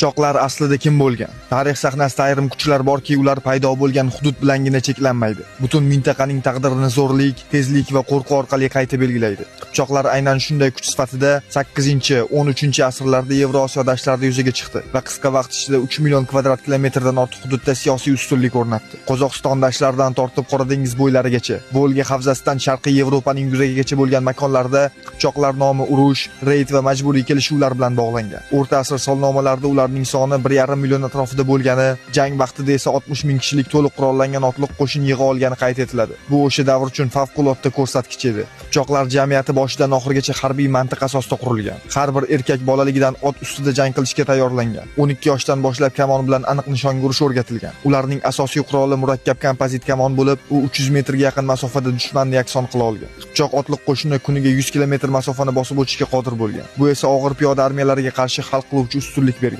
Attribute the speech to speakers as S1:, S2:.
S1: Qipchoqlar aslida kim bo'lgan? Tarix sahnasida ayrim kuchlar borki, ular paydo bo'lgan hudud bilangina cheklanmaydi. Butun mintaqaning taqdirini zo'rlik, tezlik va qo'rquv orqali qayta belgilaydi. Qipchoqlar aynan shunday kuch sifatida 8-13 asrlarda Yevrosiyo dashtlarida yuzaga chiqdi va qisqa vaqt ichida 3 million kvadrat kilometrdan ortiq hududda siyosiy ustunlik o'rnatdi. Qozog'iston dashtlaridan tortib Qora dengiz bo'ylarigacha, Volga havzasidan Sharqiy Yevropaning yuragigacha bo'lgan makonlarda qipchoqlar nomi urush, reyd va majburiy kelishuvlar bilan bog'langan. O'rta asr solnomalarida ularning soni 1,5 million atrofida bo'lgani, jang vaqtida esa 60 ming kishilik to'liq qurollangan otliq qo'shin yig'a olgani qayd etiladi. Bu o'sha davr uchun favqulodda ko'rsatkich edi. Qipchoqlar jamiyati boshidan oxirigacha harbiy mantiq asosida qurilgan. Har bir erkak bolaligidan ot ustida jang qilishga tayyorlangan. 12 yoshdan boshlab kamon bilan aniq nishonga urish o'rgatilgan. Ularning asosiy quroli murakkab kompozit kamon bo'lib, u 300 metrga yaqin masofada dushmanni yakson qila olgan. Qipchoq otliq qo'shini kuniga 100 kilometr masofani bosib o'tishga qodir bo'lgan. Bu esa og'ir piyoda armiyalariga qarshi hal qiluvchi ustunlik bergan.